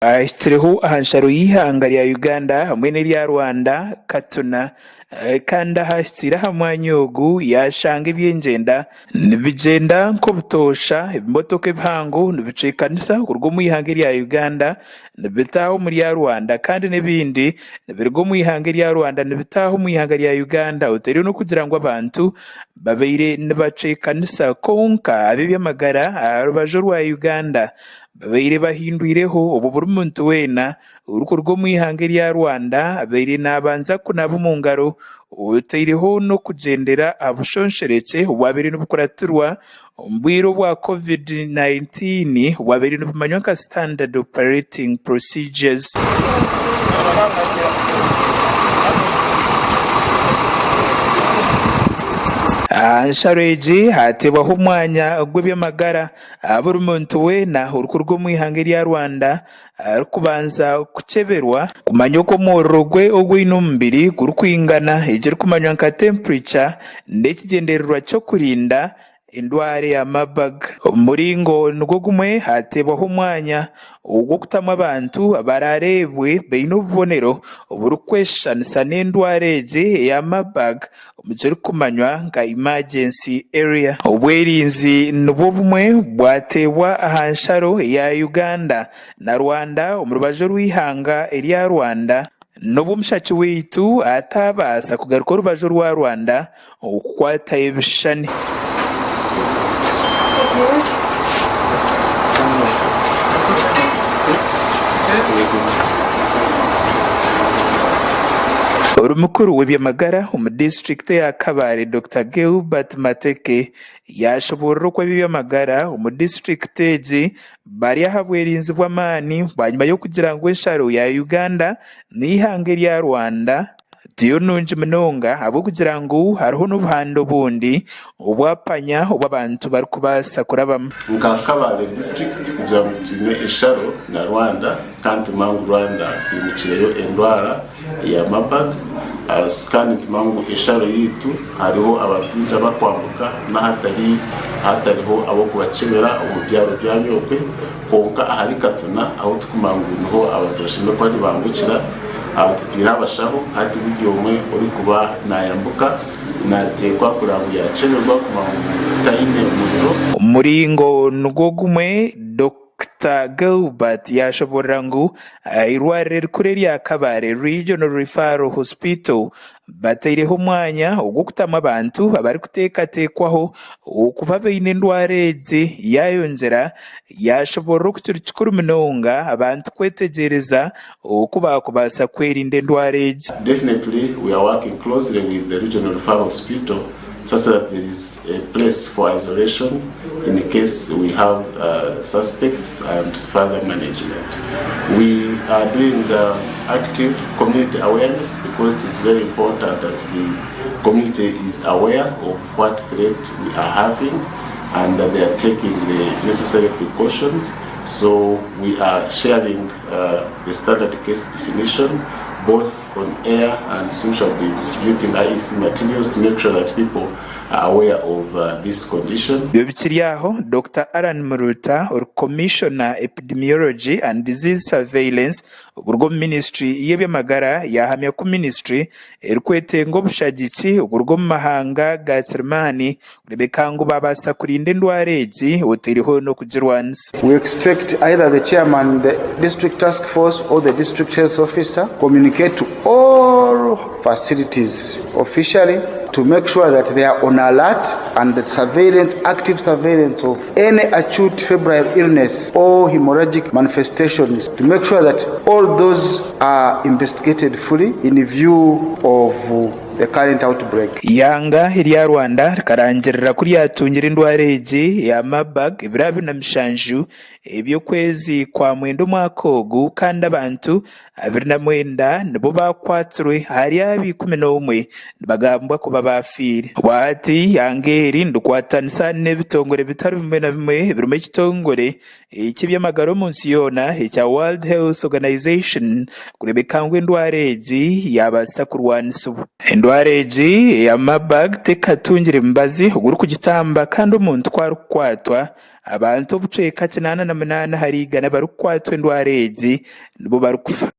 Ahikireho aha nsharo y'eihanga rya Uganda hamwe n'erya Rwanda, Katuna, kandi ahahikiire aha mwanya ogu yaashanga eby'engyenda nibigyenda nk'obutoosha, ebimotoka ebihango nibicwekanisa kuruga omu ihanga erya Uganda nibitaaha omu rya Rwanda kandi n'ebindi nibiruga omu ihanga erya Rwanda nibitaaha omu ihanga rya Uganda oteirwe n'okugira ngu abantu babaire nibacwekanisa kwonka ab'eby'amagara aha rubaju orwa Uganda Babaire bahindwireho obu buri muntu weena orikuruga omu ihanga erya Rwanda abaire naabanza kunaaba omu ngaro otaireho n'okugyendera aha bushonshorekye obwabaire nibukuratirwa omu bwire obwa Covid 19 obwabaire nibumanywa nka Standard Operating Procedures. Aha nsharo egi hateebwaho omwanya gw'eby'amagara. Aha buri muntu weena orikuruga omu ihanga erya Rwanda arikubanza kukyeberwa kumanya oku omuriro gwe ogu aine omu mubiri gurikwingana ekirikumanywa nka temperature n'ekigyendererwa ky'okurinda endwara eya Marburg. Omu muringo nigwo gumwe hateebwaho omwanya ogw'okutamu abantu abaraareebwe baine obubonero oburikweshushanisa n'endwara egi eya Marburg omu kirikumanywa nka Emergency Area. Obwerinzi nibwo bumwe bwateebwa aha nsharo ya Uganda na Rwanda omu rubaju orw'eihanga erya Rwanda n'obu omushaki waitu ataabaasa kugaruka orubaju orwa Rwanda okukwatayo ebishushani. Ori mukuru w'eby'amagara omu disiturikiti eya Kabale, Dokita Gilbert Mateke yaashoboorora oku ab'eby'amagara omu disiturikiti egi bari aha bwerinzi bw'amaani bwanyima y'okugira ngu ensharo ya Uganda n'eihanga erya Rwanda tiyo nungi munonga ahabw'okugira ngu hariho n'obuhanda obundi obwapanya obu abantu barikubaasa kurabamu. Nka Kabale district kugira ngu twine esharo na Rwanda kandi nitumanya ngu Rwanda eimukireyo endwara eya Marburg kandi nitumanya ngu esharo yaitu hariho abantu baingi abakwambuka n'ahatari ahatariho ab'okubakyebera omu byaro bya Nyookwe kwonka ahari Katuna ahu tukumanya ngu niho abantu bashemereire kuba nibambukira tutaire abashaho hati buri omwe orikuba nayambuka nateekwa kureba ngu yakyeberwa kumanya ngu taine muriro. Omuringo nigwo gumwe, Dokita Gilbert yaashoboorora ngu eirwariro erikuru erya Kabale Regional Referral Hospital bataireho omwanya ogw'okutamu abantu abarikuteekateekwaho okuba baine endwara egi yaayongyera yaashoboorora oku kiri kikuru munonga abantu kwetegyereza oku baakubaasa kwerinda endwara egi. Definitely we are working closely with the Regional Referral Hospital such that there is a place for isolation in case we have suspects and further management. We are doing active community awareness because it is very important that the community is aware of what threat we are having and that they are taking the necessary precautions. So we are sharing the standard case definition both on air and soon shall be distributing IEC materials to make sure that people are aware of this condition. Ebyo bikiri aho, Dokita Allan Muruuta ori Commissioner Epidemiology and Disease Surveillance okuruga omu minisiture y'eby'amagara yaahamya ku minisiture erikwetenga obushagiki okuruga omu mahanga ga kirimaani kureebeka ngu baabaasa kurinda endwara egi otaireho n'okugirwanisa. We expect either the chairman the district task force or the district health officer communicate to all facilities officially to make sure that they are on alert and the surveillance, active surveillance of any acute febrile illness or hemorrhagic manifestations to make sure that all those are investigated fully in view of the current outbreak. Eihanga erya Rwanda rikarangirira ku ryatungire endwara egi eya Marburg ebiro 27 eby'okwezi kwa mwenda omwaka ogu kandi abantu 29 nibo baakwatsirwe ahari abo 11 nibagambwa kuba baafiire. Obwahati eihanga eri nirikwatanisa n'ebitongore bitari bimwe na bimwe ebirimu ekitongore eky'eby'amagara omu nsi yoona ekya World Health Organization kureebeka ngu endwara egi yaabaasa kurwanisibwa. Endwara egi eya Marburg tekatungire mubazi ogurikugitamba kandi omuntu ku arikukwatwa, abantu obucweka 88 ahari igana abarikukwatwa endwara egi nibo barikufa.